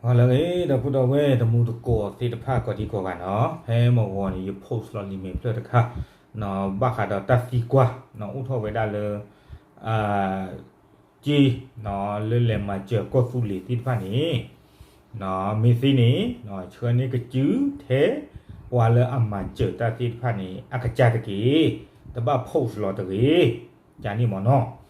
ဟါလၢအဂ့ၤ ဒီပုၢ်ဒီဝဲၢ်တံၤသကိးသ့ၣ်တဖၣ် ကိးဒံကိးဂၤနီၤ, ဖဲမုၢ်ဂီၤန့ၣ် ယ post လီၤလံာ်မဲာ်ဖျၢၣ်တခါ ဘၣ်ဃးဒီးတၢ်သံကွၢ် အိၣ်ထီၣ်ဝဲဒၣ်လၢ က့ လၢလဲၤမၤစၢၤကီၢ်သူလ့ၤသ့ၣ်တဖၣ်န့ၣ် မ့ၢ်သ့န့ၣ် ဆှၢန့ၢ်ကစုထဲပှၤလၢအမၤစၢၤတၢ်သ့ၣ်တဖၣ်န့ၣ် အကစၢ်တက့ၢ်, တဘၣ် post လီၤတဂ့ၤ ကန့ၣ်မ့ၢ်နီၤ.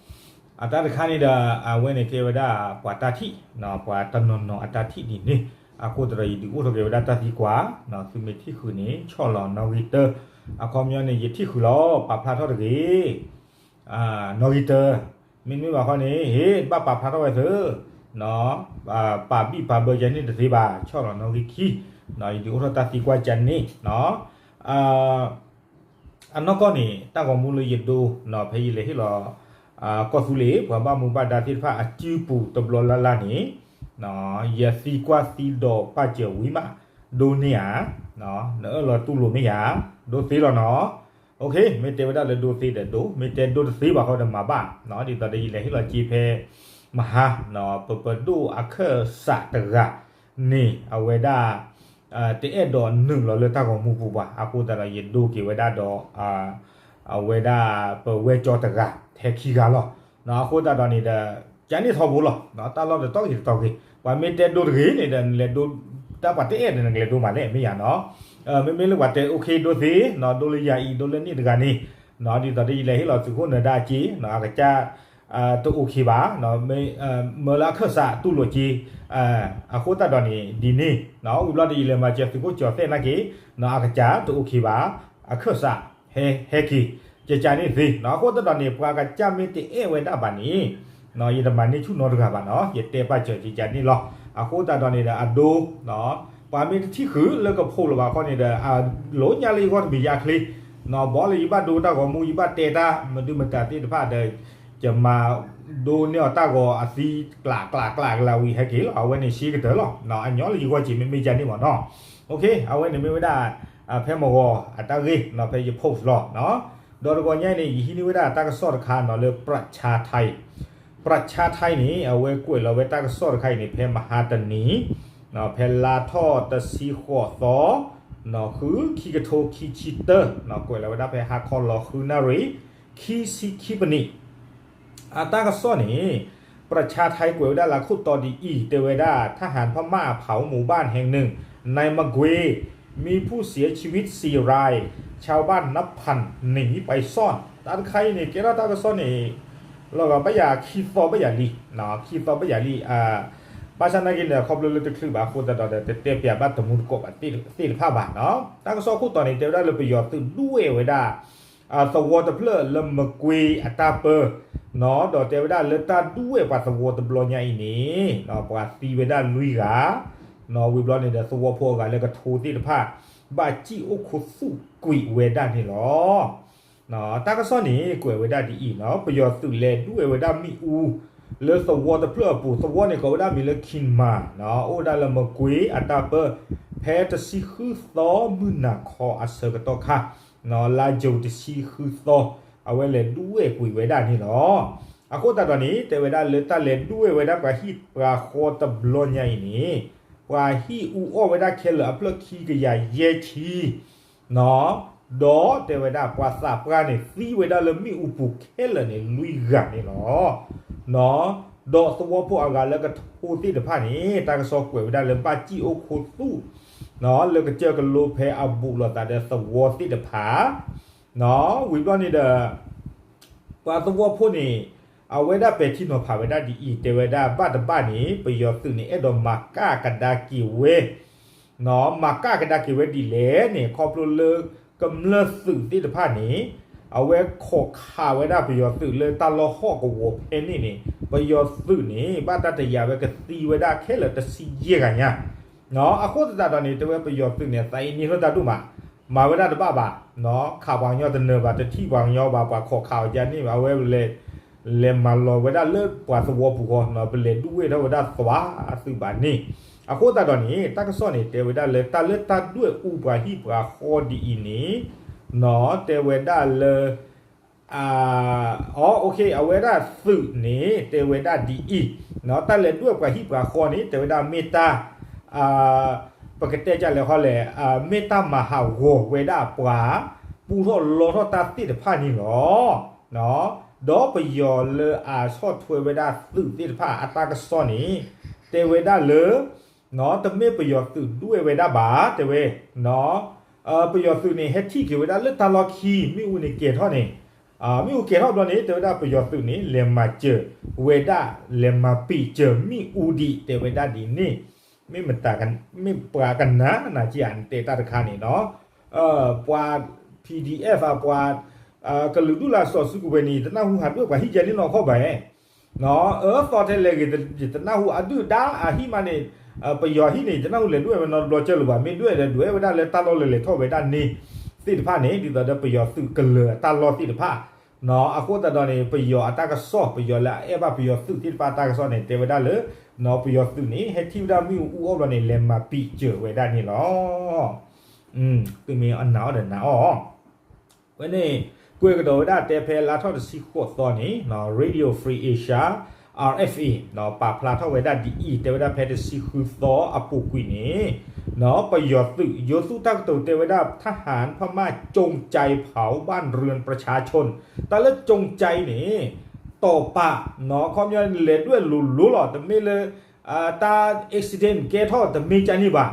အတၢ်တခါန့ၣ်ဒီး အဝဲန့ၣ်ကဲဝဲဒၣ်ပှၤတၢ်ထံၣ်, ပှၤတနီၤနီၤအတၢ်ထံၣ်ဒ်န့ၣ်, အဃိသတးဒီးယဒုးအိၣ်ထီၣ်က့ၤဝဲဒၣ်တၢ်သံကွၢ်, သုမ့ၢ်ထံၣ်ဃုာ်န့ၣ် ဆီၣ်လီၤနီၣ်ဂံၢ်တၢ, အခီပညီန့ၣ် ယထံၣ်ဃုာ်လီၤ ပာ်ဖျါထီၣ်တဂ့ၤ နီၣ်ဂံၢ်တၢ, မ့တမ့ၢ်ဘၣ်ဃီန့ၣ် ဟ့ၣ် ဘၣ်ပာ်ဖျါထီၣ်ဝဲသု, ပာ်ဘံၣ်ပာ်ဘၢကန့ၣ်တသ့ဘၣ်, ဆီၣ်လီၤနီၣ်ဂံၢ်ခံ, ယဒုးအိၣ်ထီၣ်တၢ်သံကွၢ်ကန့ၣ် အနီၢ်ကီၢ်န့ၣ် တၢ်ဂီၤမူလၢယဒိ ဖဲယလဲၤဟ့ၣ်လီၤ ကီၢ်သူလ့ၤ ပှၤဘၣ်မူဘၣ်ဒါသ့ၣ်တဖၣ်အစုပူၤတဘျီလၢ်လၢ်န့ၣ်, ယသံကွၢ်သံဒိးပာ်စၢၤဝံၤမး ဒိန့ၢ်ဧါ, နအၢၣ်လီၤတူၢ်လိာ်မ့ၢ်ဧါ, ဒိသ့လီၤနီၤ. မ့ၢ်တဲဝဲဒၣ်လၢဒိသ့ဒီးဒိ, မ့ၢ်တဲဒိတသ့ဘၣ်ဃီဒီးမၤဘၣ်, ဒ်သိးဒီးယလဲၤဟ့ၣ်လီၤစ့ဖဲ မဟါ, ပပဒိၣ်အခၢၣ်စးတဂၤန့ၣ် အဝဲဒၣ် တအဲၣ်ဒိးနုာ်လီၤလၢတၢ်ဂီၤမူပူၤဘၣ်, အဃိသတးဒီးယဒိက့ၤဝဲဒၣ်ဒီး အဝဲဒၣ်ပဝဲၢ်ကၠီတဂၤ ထဲခံဂၤလီၤ. အဃိသတးဒီးန့ၣ်ဒီး ကန့ၣ်ထီဘိလီၤ, တၢ်လီၢ်တတီၤဂ့ၤတတီၤဂ့ၤ, ပှၤမ့ၢ်တဲဒိတဂ့ၤန့ၣ်ဒီး နလဲၤဒိ တၢ်ပှၤတအဲၣ်ဒီးနကလဲၤဒိမးလဲၣ် မ့ၢ်ယၤနီၤ. မ့မ့ၢ်လၢပှၤတဲ okay ဒိသ့, ဒိလၢယၤအံၤ ဒိလၢန့ၣ်တဂၤန့ၣ်, ဒ်သိးဒီးယလဲၤဟ့ၣ်လီၤသုးခိၣ်နၢၤဒါအစ့, အကစၢ် တ okay ဘၣ်, မၢလၢအခၢၣ်စးတူၢ်လိာ်စ့, အဃိသတးဒီးန့ၣ် ဒ်န့ၣ်, ဝံၤဘျီဒီးယလဲၤမၤစၢၤသုးခိၣ်ကၠီၤသဲၣ်နာ်က့, အကစၢ်တ okay ဘၣ်, အခၢၣ်စး ဟဲ ဟဲက့ၤ ကကန့ၣ်သ့, အဃိသတးဒီးန့ၣ် ပှၤကစၢ်မ့ၢ်တအဲၣ်ဝဲဒၣ်ဘၣ်န့ၣ်, ယတမၤန့ၢ်ဆူၣ်နီတဂၤဘၣ်နီၤ, ယတဲပာ်စၢၤကကန့ၣ်လီၤ. အဃိသတးဒီးန့ၣ်ဒီးအဒိ ပှၤမ့ၢ်တထံၣ်ဃုာ်လၢက post လၢၤဘၣ်ခီန့ၣ်ဒီး အလိာ်ညါလၢယဂီၢ်တမ့ၢ်ယါချ့, ဘီလၢယဘၣ်ဒိတၢ်ဂီၤမူ ယဘၣ်တဲတၢ်မဒုမတၤသ့ၣ်တဖၣ်ဒီး ယမၤဒိန့ၢ်အီၤတၢ်ဂီၤအသံ ကျးကျးကျးကလၤဝံၤဟဲက့ၤလီၤ, အဝဲန့ၣ်စ့ကတၢၢ်လီၤ, အညီလၢယဂီၢ်စ့မ့မ့ၢ်ယါန့ၣ်မ့ၢ်နီၤ. အဝဲန့ၣ်မ့ၢ်ဝဲဒၣ် ဖဲမုၢ်ဂီၤအတၢ်ဂ့ၢ်နီၤ ဖဲယ post လီၤ. ဒီးတဂီၤညါအံၤန့ၣ် ယဟံးန့ၢ်ဝဲဒၣ်တၢ်ကစီၣ်တခါနီၤလၢ ပြၢးဆါထါအံၤ, ပြၢးဆါထါအံၤန့ၣ် အဝဲကွဲးလီၤဝဲတၢ်ကစီၣ်တခါအံၤန့ၣ် ဖဲမဟါတနံၤ ဖဲလါထီၣ်တဆံဃိးသီ ဃုခံကထိခံဆံတၢ ကွဲးလီၤဝဲဒၣ်ဖဲဟါခီလီၤဃုနၣ်ရံၣ် ခံဆံခံပနံး အတၢ်ကစီၣ်န့ၣ် ပြၢးဆါထါကွဲးဝဲဒၣ်လၢခိၣ်တီဒ်အံၤ တဲဝဲဒၣ် ทหารพม่าเผาหมู่บ้านแห่งหนึ่งในมะเกว มีผู้เสียชีวิตสี่ราย ชาวบ้านนับพันหนีไปซ่อน တၢ်တခါအံၤန့ၣ် ကဲထီၣ်တၢ်ကစီၣ်န့ၣ် လီၤဂာ်ဘၣ်ယၤခံသီဘၣ်ယၤလံ, ခံသီဘၣ်ယၤလံ, ဘၣ်ဆၣ်နာ်က့န့ၣ် ခီဖျိလၢတချုးဘၣ်အဃိသတးဒီး တတဲပၠးဘၣ်တမူတကိးဘၣ်သ့ၣ်တဖၣ်ဘၣ်နီၤ. တၢ်ကစီၣ်ခိၣ်တီန့ၣ် တဲဝဲဒၣ်လၢပယီၤသုးဒွဲၣ်ဝဲဒၣ် သဝီတဖျၢၣ်လၢမကွ့အတၢ်ပၢ ဒီးတဲဝဲဒၣ်လၢတၢ်ဒွဲၣ်ပှၤသဝီတဘျီညါအံၤန့ၣ် ပှၤသံဝဲဒၣ်လွံၢ်ဂၤ, ဝံၤဘျီန့ၣ်ဒီးသဝီဖိအဂၤလၢကထိသ့ၣ်တဖၣ် ဘၣ်စံၣ်အိၣ်ခိးသူၣ်ကွံာ်ဝဲဒၣ်န့ၣ်လီၤ. တၢ်ကစီၣ်န့ၣ် ကွဲးဝဲဒၣ်ဒ်အံၤနီၤ, ပယီၤသုးလဲၤဒွဲၣ်ဝဲဒၣ်မ့ၣ်အူ လၢသဝီတဖျၢၣ်အပူၤ, သဝီန့ၣ်ကိးဝဲဒၣ်မ့ၢ်လၢ Kinma နီၤ, အိၣ်ဝဲဒၣ်လၢမကွ့အတၢ်ပၢ ဖဲတဆံဃုသီမုၢ်နၤခီအဆၢကတီၢ်ခါ လါယူၤတဆံဃုသီ အဝဲလဲၤဒွဲၣ်ကွံာ်ဝဲဒၣ်န့ၣ်လီၤ. အဃိသတးဒီးန့ၣ် တဲဝဲဒၣ်လၢတၢ်လဲၤဒွဲၣ်ဝဲဒၣ်ပှၤဟံၣ်ပှၤဃီတဘျီညါအံၤန့ၣ် ပှၤဟံၣ်အူအီၣ်ဝဲဒၣ်ခဲလၢာ်အဖျၢၣ်ခံကယၤယဲၢ်ဆံ ဒီးတဲဝဲဒၣ်ပှၤသးပှၢ်န့ၣ် သံဝဲဒၣ်လၢမ့ၣ်အူပူၤခဲလၢာ်န့ၣ် လွံၢ်ဂၤန့ၣ်လီၤ. ဒီးသဝီဖိအဂၤလၢကထိသ့ၣ်တဖၣ်န့ၣ် တၢ်ကစီၣ်ကွဲးဝဲဒၣ်လၢဘၣ်စံၣ်အိၣ်ခိးသူၣ် လၢကစၢၢ်ကလိဖဲအဘူးလိာ်သးဒီးသဝီသ့ၣ်တဖၣ် ဝံၤဘျီန့ၣ်ဒီး ပှၤသဝီဖိန့ၣ် အဝဲဒၣ်ပဲာ်ထံနီၤဖးဝဲဒၣ်ဒ်အံၤ တဲဝဲဒၣ်ဘၣ်တဘၣ်န့ၣ် ပယီၤသုးန့ၣ် အဲၣ်ဒိးမၤကၣ်ကဒါက့ၤဝဲ မၤကၣ်ကဒါက့ၤဝဲဒ်လဲၣ်န့ၣ် ခီဖျိလၢကမျၢၢ်သုးသ့ၣ်တဖၣ်န့ၣ် အဝဲခိးခးဝဲဒၣ်ပယီၤသုးလၢတၢ်လီၢ်ဟီၣ်ကဝီၤဖဲန့ၣ်န့ၣ် ပယီၤသုးန့ၣ် ဘၣ်တၢ်တယာ်ဝဲကသံဝဲဒၣ်ခဲလၢာ်တဆံယဲၢ်ဂၤညါ အဃိသတးဒီးန့ၣ် တဲဝဲပယီၤသုးန့ၣ် သးအံၤန့ၢ်ထီၣ်တၢ်ဒိၣ်မး မၤဝဲဒၣ်တဘၣ်ဘၣ် ခးပှၤကညီတနၢၤဘၣ် တထံၣ်ပှၤကညီဘၣ် ပှၤခိးခးအီၤကန့ၣ် အဝဲလဲၤ လဲၤမၤလီၤဝဲဒၣ်လၢပှၤသဝီပူၤဃီ ပလဲၤဒွဲၣ်ထီၣ်ဝဲဒၣ်သွါသုးဘၣ်န့ၣ် အဃိသတးဒီးန့ၣ် တၢ်ကစီၣ်န့ၣ် တဲဝဲဒၣ်လၢတၢ်လၢတၢ်ဒွဲၣ်အူပှၤဟံၣ်ပှၤဃီဒ်အံၤန့ၣ် တဲဝဲဒၣ်လၢ အ အဝဲဒၣ်သုးန့ၣ် တဲဝဲဒၣ်ဒ်အံၤ တၢ်လဲၤဒွဲၣ်ပှၤဟံၣ်ပှၤဃီန့ၣ် တဲဝဲဒၣ်မ့ၢ်တၢ် ပကတဲကလဲၣ်ဃီလဲၣ်, မ့ၢ်တၢ်မၤဟးဂီၤဝဲဒၣ်ပှၤ ပူထီၣ်လီထီၣ်တၢ်သ့ၣ်တဖၣ်န့ၣ်လီၤ. ဒီးပယီၤလၢအဆီၣ်ထွဲဝဲဒၣ်သုးသ့ၣ်တဖၣ်အတၢ်ကစီၣ်န့ၣ် တဲဝဲဒၣ်လၢ တမ့ၢ်ပယီၤသုးဒွဲၣ်ဝဲဒၣ်ဘၣ် တဲဝဲ ပယီၤသုးန့ၣ် ဟဲထံၣ်က့ၤဝဲဒၣ်လၢတၢ်လီၢ်ခံ မ့ၣ်အူန့ၣ်ကဲၤထီၣ်န့ၣ်, မ့ၣ်အူကဲၤထီၣ်ဘျီန့ၣ် တဲဝဲဒၣ်ပယီၤသုးန့ၣ် လဲၤမၤစၢၤဝဲဒၣ် လဲၤမၤပံာ်စၢၤမ့ၣ်အူဒံး တဲဝဲဒၣ်ဒ်န့ၣ်, မ့ၢ်ပှၤကနၣ်နၤက့ၤဧါ နတဲတၢ်တခါန့ၣ်နီၤ, ပှၤ PDF ဧါ ပှၤ ကလုာ်ဒူၣ်လၢအစိာ်စုကဝဲၤန့ၣ် တနၢ်ဟူဟးဒွဲၣ်ပှၤဟံၣ်ကဲန့ၣ်နီၤခီဘၣ်, အၢသီထဲလဲၤဂ့ၤ ယတနၢ်ဟူအဒုၣ်ဒါအဟံၣ်မးန့ၣ်, ပယီၤဟံၣ်န့ၣ် ယတနၢ်ဟူလဲၤဒွဲၣ်ဝဲနီတဘျီကၢၢ်လၢၤဘၣ်, မ့ၢ်ဒွဲၣ်ဒီးဒွဲၣ်ဝဲဒၣ်လၢတၢ်လီၢ်လၢလဲၤထီၣ်ဝဲဒၣ်န့ၣ် သ့ၣ်တဖၣ်န့ၣ် ဒ်သိးဒီးပယီၤသုးကလၢၤအတၢ်လီၢ်သ့ၣ်တဖၣ် အဃိသတးဒီးန့ၣ် ပယီၤအတၢ်ကစီၣ် ပယီၤလၢအအဲၣ်ဘၣ်ပယီၤသုးသ့ၣ်တဖၣ်အတၢ်ကစီၣ်န့ၣ် တဲဝဲဒၣ်လၢ ပယီၤသုးန့ၣ် ဟဲထံၣ်ဝဲဒၣ်မ့ၣ်အူအူအီၣ်ဘျီန့ၣ် လဲၤမၤပံာ်စၢၤဝဲဒၣ်န့ၣ်လီၤ. သုမ့ၢ်အနာ်အီၤဒီးနာ်အီၤ ဝဲန့ၣ် ကွဲးကဒီးဝဲဒၣ်တဲဖဲလါထီၣ်တဆံဃိးသီန့ၣ် Radio Free Asia, RFA ပာ်ဖျါထီၣ်ဝဲဒၣ်ဒ်အံၤ တဲဝဲဒၣ်ဖဲတဆံဃုသီအပူၤကွံာ်န့ၣ် ပယီၤသုး ယိၤသူၣ်တၢ်ကတိၤတဲဝဲဒၣ် ทหารพม่าจงใจเผาบ้านเรือนประชาชน တၢ်လၢ จงใจ န့ၣ် တီၢ်ပာ် ခီပညီလဲၤဒွဲၣ်လိၤလိၤလီၤ တမ့ၢ်လၢ တၢ် accident ကဲထီၣ်တမ့ၢ်ကန့ၣ်ဘၣ်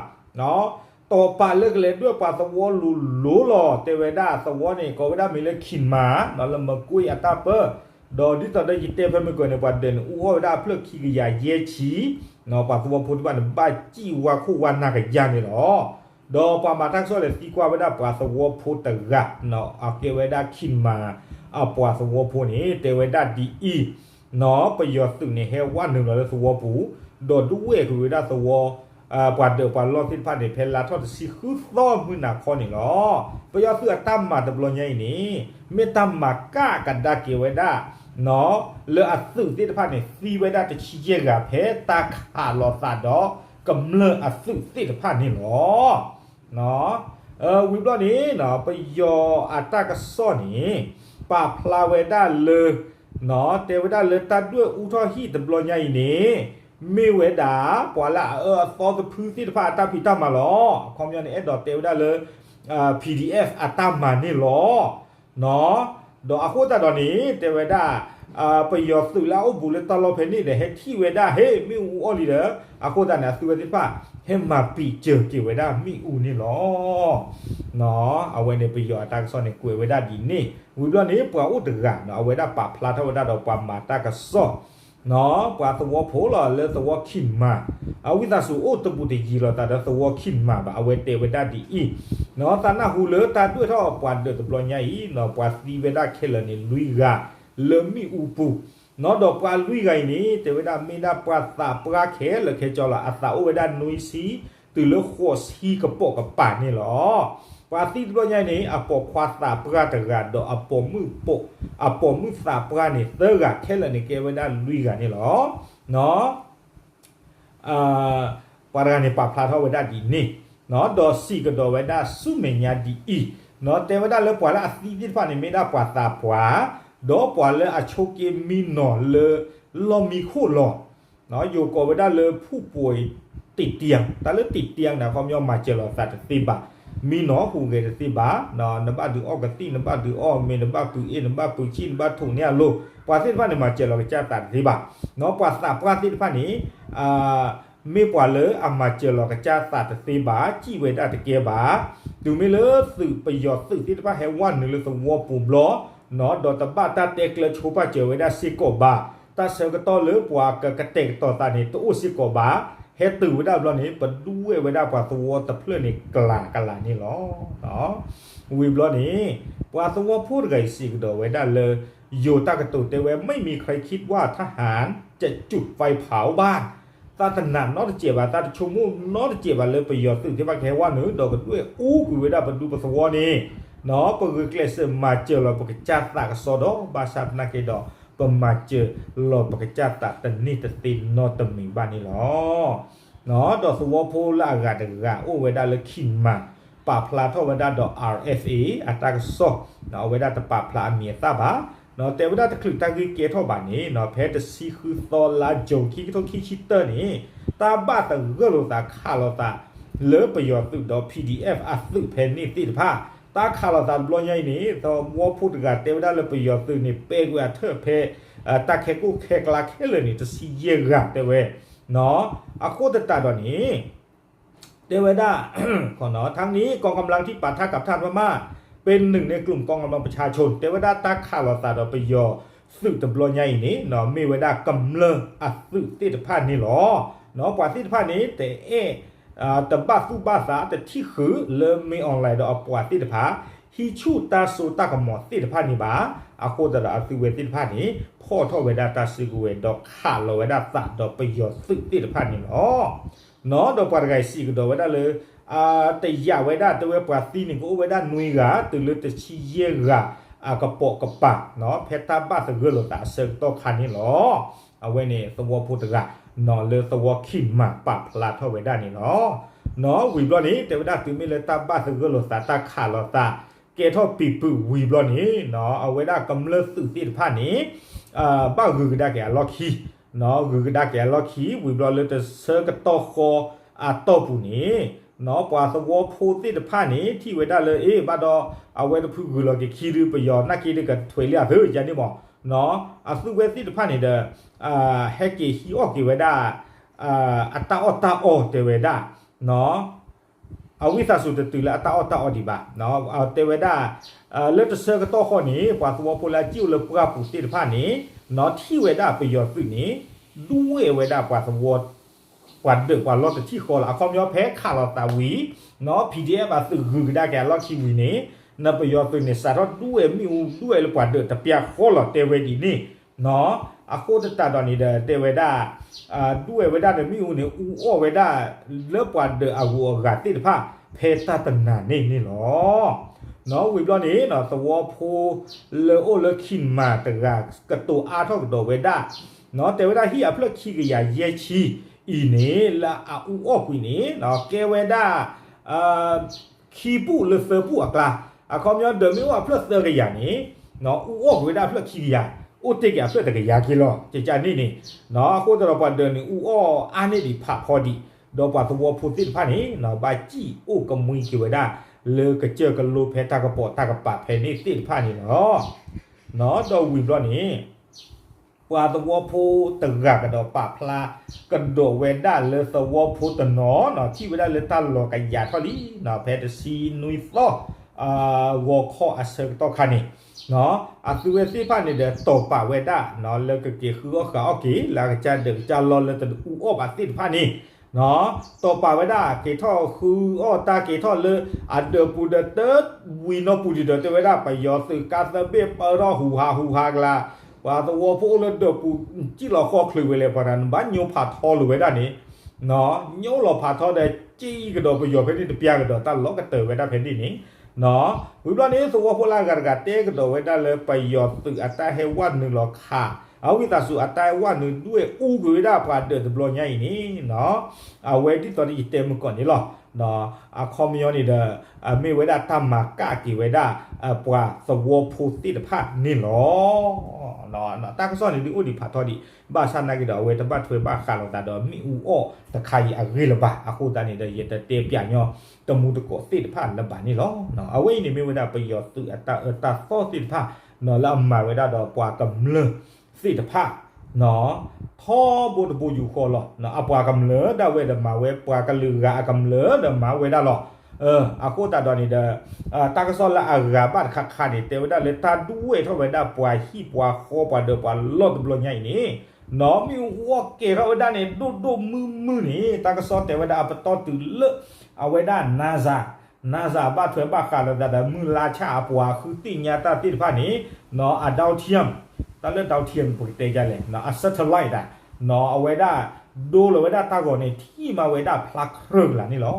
တီၢ်ပာ်လၢကလဲၤဒွဲၣ်ပှၤသဝီလိၤလိၤလီၤ တဲဝဲဒၣ်သဝီန့ၣ် ကိးဝဲဒၣ်မ့ၢ်လၢ Kinma လၢမကွ့အတၢ်ပၢ ဒီးဒ်သိးဒီးယတဲဖဲမုၢ်ကီၢ်န့ၣ် ပှၤဒၢးန့ၣ်အူအီၣ်ဝဲဒၣ်အဖျၢၣ်ခံကယၤယဲၢ်ဆံ ပှၤသဝီဖိသ့ၣ်တဖၣ်န့ၣ် ဘၣ်စံၣ်ဝါခိၣ်ဝါနၢ်ကယၤန့ၣ်လီၤ. ဒီးပှၤမၤတၢ်ကစီၣ်လဲၤသံကွၢ်ဝဲဒၣ်ပှၤသဝီဖိတဂၤ အကဲဝဲဒၣ် Kinma အပှၤသဝီဖိန့ၣ် တဲဝဲဒၣ်ဒ်အံၤ ပယီၤသုးန့ၣ် ဟဲဝဲနုာ်လီၤလၢသဝီပူၤ ဒီးဒွဲၣ်ကွံာ်ဝဲဒၣ်သဝီ ပှၤဒၢးပှၤလီၢ်သ့ၣ်တဖၣ်န့ၣ် ဖဲလါထီၣ်တဆံဃုသီမုၢ်နၤခီန့ၣ်လီၤ. ပယီၤသုးအတၢ်မၤတဘျီညါအံၤန့ၣ် မ့ၢ်တၢ်မၤကၣ်ကဒါက့ၤဝဲဒၣ် လၢအသုးသ့ၣ်တဖၣ်န့ၣ် သံဝဲဒၣ်တဆံယဲၢ်ဂၤ ဖဲတၢ်ခးလိာ်သးဒီးကမျၢၢ်အသုးသ့ၣ်တဖၣ်န့ၣ်လီၤ. ဝံၤဘျီန့ၣ် ပယီၤအတၢ်ကစီၣ်န့ၣ် ပာ်ဖျါဝဲဒၣ်လၢ တဲဝဲဒၣ်လၢတၢ်ဒွဲၣ်အူထီၣ်ဟံၣ်တဘျီညါအံၤန့ၣ် မ့ၢ်ဝဲဒၣ် ပှၤလၢအအၢအသီသဖုသ့ၣ်တဖၣ်အတၢ်ဖံးတၢ်မၤလီၤ. အခီပညီန့ၣ် အဲၣ်ဒိးတဲဝဲဒၣ်လၢ PDF အတၢ်မၤန့ၣ်လီၤ. ဒီးအဃိသတးဒီးန့ၣ် တဲဝဲဒၣ် ပယီၤသုးလၢအအိၣ်ဘူးလၢတၢ်လီၢ်ဖဲန့ၣ်ဒီး ဟဲထံၣ်ဝဲဒၣ် ဟ့ၣ် မ့ၣ်အူအီၣ်လံဒီး အဃိသတးန့ၣ် အသုဝဲသ့ၣ်တဖၣ် ဟဲမၤပံာ်စၢၤက့ၤဝဲဒၣ်မ့ၣ်အူန့ၣ်လီၤ. အဝဲန့ၣ် ပယီၤအတၢ်ကစီၣ်န့ၣ် ကွဲးဝဲဒၣ်ဒ်န့ၣ် ဝံၤဘျီန့ၣ် ပှၤအိၣ်တဂၤ အဝဲဒၣ်ပာ်ဖျါထီၣ်ဝဲဒၣ်ဒီးပှၤမၤတၢ်ကစီၣ် ပှၤသဝီဖိလီၤ လၢသဝီ Kinma အဝံသးစူၤအိၣ်တဘူးတယံၤလိာ်သးဒီးသဝီ Kinma ဘၣ် အဝဲတဲဝဲဒၣ်ဒ်အံၤ, သးနၢ်ဟူလၢတၢ်ဒွဲၣ်ထီၣ်ပှၤဒၢးတဘျီညါအံၤ ပှၤသံဝဲဒၣ်ခဲလၢာ်န့ၣ် လွံၢ်ဂၤ လၢမ့ၣ်အူပူၤ, ဒီးပှၤလွံၢ်ဂၤအံၤန့ၣ် တဲဝဲဒၣ်မ့ၢ်ဒၣ်ပှၤသးပှၢ်ခဲလၢာ်ခဲဆ့လီၤ. အသးအိၣ်ဝဲဒၣ်နွံဆံ တုၤလၢဃိးဆံကပိာ်ကပၤန့ၣ်လီၤ. ပှၤသံတဘျီညါအံၤန့ၣ် အပိာ်ခွါသးပှၢ်တဂၤ ဒီးအပိာ်မုၣ်ပိာ်, အပိာ်မုၣ်သးပှၢ်န့ၣ်သၢဂၤ ခဲလၢာ်န့ၣ်ကဲဝဲဒၣ်လွံၢ်ဂၤန့ၣ်လီၤ. ပှၤတဂၤန့ၣ် ပာ်ဖျါထီၣ်ဝဲဒၣ်ဒ်န့ၣ်, ဒီးစံးကဒီးဝဲဒၣ်ဆူမဲာ်ညါဒ်အံၤ, တဲဝဲဒၣ်လၢပှၤလၢအသံသ့ၣ်တဖၣ်န့ၣ် မ့ၢ်ဒၣ်ပှၤသးပှၢ်, ဒီးပှၤလၢအဆိးက့မံနီၤလၢလီၢ်မံခိၣ်လီၤ. ယိၤကိးဝဲဒၣ်လၢ ผู้ป่วยติดเตียง, တၢ်လၢ ติดเตียง န့ၣ် အခီပညီမၤစၢၤလိာ်သးတသ့ဘၣ်, မံနီၤဟူးဂဲၤတသ့ဘၣ်, နဘၣ်ဒုးအီၣ်ကသံၣ်, နဘၣ်ဒုးအီၣ်မ့ၤ, နဘၣ်ပုၤအ့ၣ်, နဘၣ်ပုၤဆံၣ်, နဘၣ်ထိးန့ၢ်အလိၤ, ပှၤသ့ၣ်တဖၣ်န့ၣ် မၤစၢၤလီၤကစၢ်သးတသ့ဘၣ်. ပှၤသးပှၢ်သ့ၣ်တဖၣ်န့ၣ် မ့ၢ်ပှၤလၢအမၤစၢၤလီၤကစၢ်သးတသ့ဘၣ်, စံၣ်ဝဲဒၣ်တကဲဘၣ်. တုၤမ့ၢ်လၢသုးပယီၤသုးသ့ၣ်တဖၣ်ဟဲဝဲနုာ်လၢသဝီပူၤဘျီ, ဒီးတဘၣ်တၢ်တဲကျၢၤဆိပာ်စၢၤဝဲဒၣ်စ့ၢ်ကီးဘၣ်, တၢ်ဆၢကတီၢ်လၢပှၤကကတဲာ်ကတီၤသးန့ၣ် တအိၣ်စ့ၢ်ကီးဘၣ်, ဟဲတုၤဝဲဒၣ်ဘျီန့ၣ် ပဒူဝဲဝဲဒၣ်ပှၤသဝီတဖျၢၣ်န့ၣ် ကလၤကလၤန့ၣ်လီၤ. ဝံၤဘျီန့ၣ် ပှၤသဝီဖိတဂၤအံၤစံးကဒီးဝဲဒၣ်လၢ ယိၤတၢ်ကတိၤတဲဝဲ ไม่มีใครคิดว่าทหารจะจุดไฟเผาบ้าน, သးတနာ်နီတစဲးဘၣ်, သးတဆိကမိၣ်နီတစဲးဘၣ်လၢပယီၤသုးသ့ၣ်တဖၣ်ကဟဲဝဲနုာ် ဒီးကဒွဲၣ်အူကွံာ်ဝဲဒၣ်ပဒူပသဝီန့ၣ်, ပဂုာ်ကျဲးစၢးမၤစၢၤလီၤပကစၢ်သးကစီဒီး ဘၣ်ဆၣ်သနာ်က့ဒီး ပမၤစၢၤလီၤပကစၢ်သးတန့ၢ်တသ့နီတမံၤဘၣ်န့ၣ်လီၤ. ဒီးသဝီဖိလၢအဂၤတဂၤအိၣ်ဝဲဒၣ်လၢ Kinma ပာ်ဖျါထီၣ်ဝဲဒၣ်ဒီး RFA အတၢ်ကစီၣ်, အဝဲဒၣ်တပာ်ဖျါအမံၤအသၣ်ဘၣ်. တဲဝဲဒၣ်တချုးတၢ်ဂ့ၢ်ကဲထီၣ်ဘၣ်န့ၣ် ဖဲတဆံဃုသီလါ June ခံကထိခံဆံတၢန့ၣ် တၢ်ဘၣ်သဂၢၢ်လိာ်သးခးလိာ်သး လၢပယီၤသုးဒီး P D F အသုးဖဲန့ၣ်သ့ၣ်တဖၣ် တၢ်ခးလိာ်သးတဘျီညါအံၤန့ၣ် သဝီဖိတဂၤတဲဝဲဒၣ်လၢပယီၤသုးန့ၣ် ပဲကွံာ်အထၢၣ်ဖဲ တၢ်ခဲကိၣ်ခဲကျါခဲလၢာ်န့ၣ် တဆံယဲၢ်ဂၤတဲဝဲ အဃိသတးဒီးန့ၣ် တဲဝဲဒၣ် ทั้งนี้กองกำลังที่ปะทะกับทหารพม่าเป็นหนึ่งในกลุ่มกองกำลังประชาชน တဲဝဲဒၣ်တၢ်ခးလိာ်သးဒီးပယီၤသုးတဘျီညါအံၤန့ၣ် မ့ၢ်ဝဲဒၣ်ကမျၢၢ်အသုးသ့ၣ်တဖၣ်န့ၣ်လီၤ. ပှၤသ့ၣ်တဖၣ်န့ၣ် တအဲၣ် တဘၣ်သူၣ်ဘၣ်သး တထံၣ်ဃုာ်လၢမ့ၢ် online ဒီးအပှၤသ့ၣ်တဖၣ် ဟံးဆူၣ်တၢ်စိတၢ်ကမီၤသ့ၣ်တဖၣ်န့ၣ်ဘၣ်. အဃိသတးဒီးအသုးဝဲသ့ၣ်တဖၣ်န့ၣ် ဖီၣ်ထီၣ်ဝဲဒၣ်တၢ်စုကဝဲၤ ဒီးခးလီၤဝဲဒၣ်သးဒီးပယီၤသုးသ့ၣ်တဖၣ်န့ၣ်လီၤ. ဒီးပှၤတဂၤအံၤစံးကဒီးဝဲဒၣ်လၢ တယာ်ဝဲဒၣ် တဲဝဲပှၤသံန့ၣ် ကအိၣ်ဝဲဒၣ်နွံဂၤ တုၤလၢတဆံယဲၢ်ဂၤ အကပိာ်ကပၤ ဖဲတၢ်ဘၣ်သဂၢၢ်လိာ်သးအဆၢကတီၢ်ခါန့ၣ်လီၤ. အဝဲန့ၣ်သဝီဖိတဂၤ လၢသဝီခံမၤပာ်ဖျါထီၣ်ဝဲဒၣ်န့ၣ်လီၤ. ဝံၤဘျီန့ၣ် တဲဝဲဒၣ်တုၤမ့ၢ်လၢတၢ်ဘၣ်သဂၢၢ်လိာ်သး တၢ်ခးလိာ်သး ကဲထီၣ်ပံၤပုာ်ဝံၤဘျီန့ၣ် အဝဲဒၣ်ကမျၢၢ်သုးသ့ၣ်တဖၣ်န့ၣ် ဘၣ်ဂုၤကဒါက့ၤအလီၢ်ခံ ဂုၤကဒါက့ၤအလီၢ်ခံ ဝံၤဘျီလၢတဆၢကတီၢ်ဃီအတီၢ်ပူၤန့ၣ် ပှၤသဝီဖိသ့ၣ်တဖၣ်န့ၣ် ထံၣ်ဝဲဒၣ်လၢ အ့ ဘၣ်ဒီး အဝဲတဖုဂုၤလီၤက့ၤခံဒုး ပယီၤနာ်က့ဒုးကထွဲးလံအသၢ ယန့ၣ်မး အသုးဝဲသ့ၣ်တဖၣ်န့ၣ်ဒီး ဟဲက့ၤဟံးအီၣ်က့ၤဝဲဒၣ် အတၢ်အီၣ်တၢ်အီတဲဝဲဒၣ် အဝံသးစူၤတတုၤလၢအတၢ်အီၣ်တၢ်အီဒံးဘၣ်. တဲဝဲဒၣ် လၢတဆၢကတီၢ်ဃီန့ၣ် ပှၤသဝီဖိလၢအစံၣ်အိၣ်လၢပှၢ်ပူၤသ့ၣ်တဖၣ်န့ၣ် ထံၣ်ဝဲဒၣ်ပယီၤသုးန့ၣ် ဒွဲၣ်ဝဲဒၣ်ပှၤသဝီ ပှၤဒၢးပှၤလီၢ်တထံၣ်ဃီလီၤ. အခီပညီဖဲခးလိာ်သးဝံၤ PDF အသုးဂုၤကဒါက့ၤအလီၢ်ခံဝံၤန့ၣ် နပယီၤသုးန့ၣ် စးထီၣ်ဒွဲၣ်မ့ၣ်အူ ဒွဲၣ်လၢပှၤဒၢးတပျၢ်ဃီလီၤ တဲဝဲဒ်န့ၣ် အဃိသတးဒီးန့ၣ်ဒီး တဲဝဲဒၣ် ဒွဲၣ်ဝဲဒၣ်ဒီးမ့ၣ်အူန့ၣ် အူအီၣ်ဝဲဒၣ် လၢပှၤဒၢးအဂုၤအဂၤသ့ၣ်တဖၣ် ဖဲတၢ်တနၤန့ၣ်န့ၣ်လီၤ. ဝံၤဘျီန့ၣ် သဝီဖိလၢအိၣ်လၢခံမၤတဂၤ ကတိၤအါထီၣ်ကဒီးဝဲဒၣ် တဲဝဲဒၣ်ဟံၣ်အဖျၢၣ်ခံကယၤယဲၢ်ဆံအံၤန့ၣ် လၢအအူအီၣ်ကွံာ်န့ၣ် ကဲဝဲဒၣ် ခံပူၣ်လၢသၢပူၣ်အကျါ အခီပညီဒီးမ့ၣ်အူအဖျၢၣ်သၢကယၤန့ၣ် အူအီၣ်ကွံာ်ဝဲဒၣ်အဖျၢၣ်ခံကယၤ အိၣ်တ့ၢ်က့ၤအဖျၢၣ်တကယၤက့ၤလီၤ ကကန့ၣ်န့ၣ် အဃိသတးဒီးပှၤဒၢးန့ၣ် အူအီၣ်အါန့ၢ်ဒံးဖးဖီဒံး ဒီးပှၤသဝီဖိသ့ၣ်တဖၣ်န့ၣ် ဘၣ်စံၣ်အိၣ်ကမှံက့ၤဝဲဒၣ် လၢကစၢၢ်ကလိဖဲတၢ်ကပိာ်တၢ်ကပၤဖဲန့ၣ်သ့ၣ်တဖၣ်န့ၣ်လီၤ. ဒီးဝံၤဘျီန့ၣ် ပှၤသဝီဖိတဂၤကဒီးပာ်ဖျါကဒီးဝဲဒၣ်လၢသဝီဖိတနီၤ ထံၣ်ဝဲဒၣ်လၢတၢ်လီၤကယၤထီၣ်လံ ဖဲတဆံနွံသီ ဂီၤခီအဆၢကတီၢ်ခါန့ၣ် အသုးဝဲသ့ၣ်တဖၣ်န့ၣ်ဒီး တိာ်ပာ်ဝဲဒၣ် လၢကက့ၤဃုအီၣ်ဃုအီၣ်က့ၤ လၢအကစၢ်ဒၢးကစၢ်လီၢ်လၢတအူအီၣ်ဘၣ်သ့ၣ်တဖၣ်န့ၣ် တိာ်ပာ်ဝဲဒၣ် က့ၤထီၣ်ဃုအီၣ်တၢ်က့ၤထီၣ်လၢ အဒၢးပူၤဒီးတဝံၤနီၢ်ပူၤဒံးဒီး တဲဝဲဒၣ် ပယီၤသုးကါသၢဘ့ၣ်ပၢထီၣ်ဟူးဟးဟူးဟးကလါ ပှၤသဝီဖိအိၣ်လၢဒၢးပူၤ စံၣ်လီၤဃီချုးဝဲလဲၣ် ပှၤတဂၤ နဘၣ်ညိဖးထီလိာ်ဝဲဒၣ်န့ၣ် ညိလီၤဖးထီဒီး စံၣ်ကဒီးပယီၤဖဲန့ၣ်တပျၢ်ကဒီး တၢ်လီၤကတၢၢ်ဝဲဒၣ်ဖဲန့ၣ်န့ၣ် ဝံၤဘျီန့ၣ် သဝီဖိလၢအဂၤတဂၤတဲကဒီးဝဲဒၣ်လၢ ပယီၤသုးအတၢ်ဟဲဝဲနုာ်လီၤခး အဝံသးစူၤအတၢ်ဟဲဝဲနုာ်ဒွဲၣ်အူကွံာ်ဝဲဒၣ်ပှၤဒၢးတဘျီညါအံၤန့ၣ် အဝဲဒ်သိးဒီးယတဲမုၢ်ကီၢ်န့ၣ်လီၤ. အခီပညီန့ၣ်ဒီး မ့ၢ်ဝဲဒၣ်တၢ်မၤကၣ်က့ၤဝဲဒၣ် ပှၤသဝီဖိသ့ၣ်တဖၣ်န့ၣ်လီၤ. တၢ်ကစီၣ်န့ၣ်ဒုးအိၣ်ဒံးဖးထီဒံး ဘၣ်ဆၣ်နာ်က့ဒီး အဝဲတဘၣ်ထွဲဘၣ်ဃးလိာ်သးဒီးမ့ၣ်အူအီၣ်တခါအံၤအဂ့ၢ်လၢၤဘၣ်. အဃိသတးန့ၣ်ဒီး ယတတဲပျးညီတမူတကိးသ့ၣ်တဖၣ်လၢၤဘၣ်န့ၣ်လီၤ. အဝဲအံၤန့ၣ်မ့ၢ်ဝဲဒၣ်ပယီၤသုးအတၢ်အၢတၢ်သီသ့ၣ်တဖၣ် လၢအမၤဝဲဒၣ်ဒီးပှၤကမျၢၢ်သ့ၣ်တဖၣ် ထီဘိတဘိယူၢ်ဃီလီၤ. အပှၤကမျၢၢ်ဒၣ်ဝဲဒီးမၤဝဲ ပှၤကလုာ်ဂၤအကမျၢၢ်ဒီးမၤဝဲဒၣ်လီၤ. အဃိသတးဒီးန့ၣ်ဒီး တၢ်ကစီၣ်လၢအဂၤဘၣ်တခါခါန့ၣ် တဲဝဲဒၣ်လၢတၢ်ဒွဲၣ်ထီၣ်ဝဲဒၣ်ပှၤဟံၣ်ပှၤဃီပှၤဒၢးပှၤလီၢ်တဘျီညါအံၤန့ၣ် နီၢ်မ့ၣ်အူအီၣ်ကဲထီၣ်ဝဲဒၣ်န့ၣ် ဒိၣ်ဒိၣ်မုၢ်မုၢ်န့ၣ် တၢ်ကစီၣ်တဲဝဲဒၣ်အပတီၢ်တုၤလၢ အဝဲဒၣ် NASA NASA ဘၣ်ထွဲဘၣ်ဃးလိာ်သးဒီးမုၢ်လါဆၣ်အပှၤဃုသ့ၣ်ညါတၢ်သ့ၣ်တဖၣ်န့ၣ် အ downtier တၢ်လၢ downtier ပကတဲဒ်လဲၣ် အ satellite ဒၣ် အဝဲဒၣ် ဒိလီၤဝဲဒၣ်တၢ်ဂီၤန့ၣ် ထံၣ်မးဝဲဒၣ်ဖျါခြဲကလးန့ၣ်လီၤ.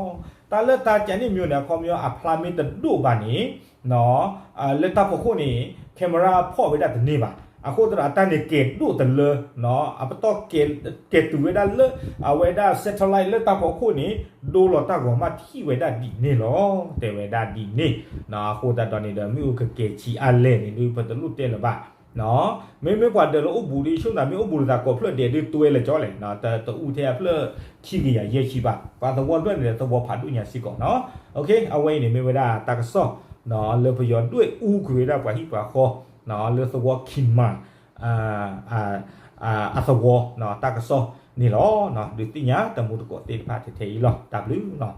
တၢ်လၢတၢ်ကန့ၣ်မ့ၢ်န့ၣ် အခီပညီအဖျါမ့ၢ်တဒိၣ်ဘၣ်န့ၣ် လၢတၢ်ဖီခိၣ်န့ၣ် camera ဖီၣ်ဝဲဒၣ်တန့ၢ်ဘၣ်. အဃိသတးဒီးအတၢ်န့ၣ်ကဲၤဒိၣ်တလၢ အပတီၢ် ကဲၤတုၤဝဲဒၣ်လၢ အဝဲဒၣ် satellite လၢတၢ်ဖီခိၣ်န့ၣ် ဒိလီၤတၢ်ဂီၤမးထံၣ်ဝဲဒၣ်ဒ်န့ၣ်လီၤ. တဲဝဲဒၣ်ဒ်န့ၣ် အဃိသတးဒီးန့ၣ်ဒီး မ့ၣ်အူကကဲၤဆံးအါလဲၣ်န့ၣ် ဒုးပတလိၣ်တဲလၢၤဘၣ် မ့မ့ၢ်ပှၤဒၢးလၢအိၣ်ဘူးဒီး ဆိသးမ့ၢ်အိၣ်ဘူးလိာ်သးကိးဖျၢၣ်ဒဲးဒုးတွဲလၢာ်ကၠီလဲၣ်, တအူထဲအဖျၢၣ်ခံကယၤယဲၢ်ဆံဘၣ်. ပှၤသဝီတဖျၢၣ်န့ၣ်ဒီးသဝီဖးဒိၣ်ညါစ့ၢ်ကီးနီၤ. အဝဲအံၤန့ၣ်မ့ၢ်ဝဲဒၣ်တၢ်ကစီၣ် လၢပယီၤဒွဲၣ်အူကွံာ်ဝဲဒၣ်ပှၤဟံၣ်ပှၤဃီ လၢသဝီခံမၤ အသဝီ တၢ်ကစီၣ်န့ၣ်လီၤ. ဒုးသ့ၣ်ညါတမူတကိးသ့ၣ်တဖၣ်ထဲထဲအံၤလီၤ. တၢ်ဘျုးလီၤ.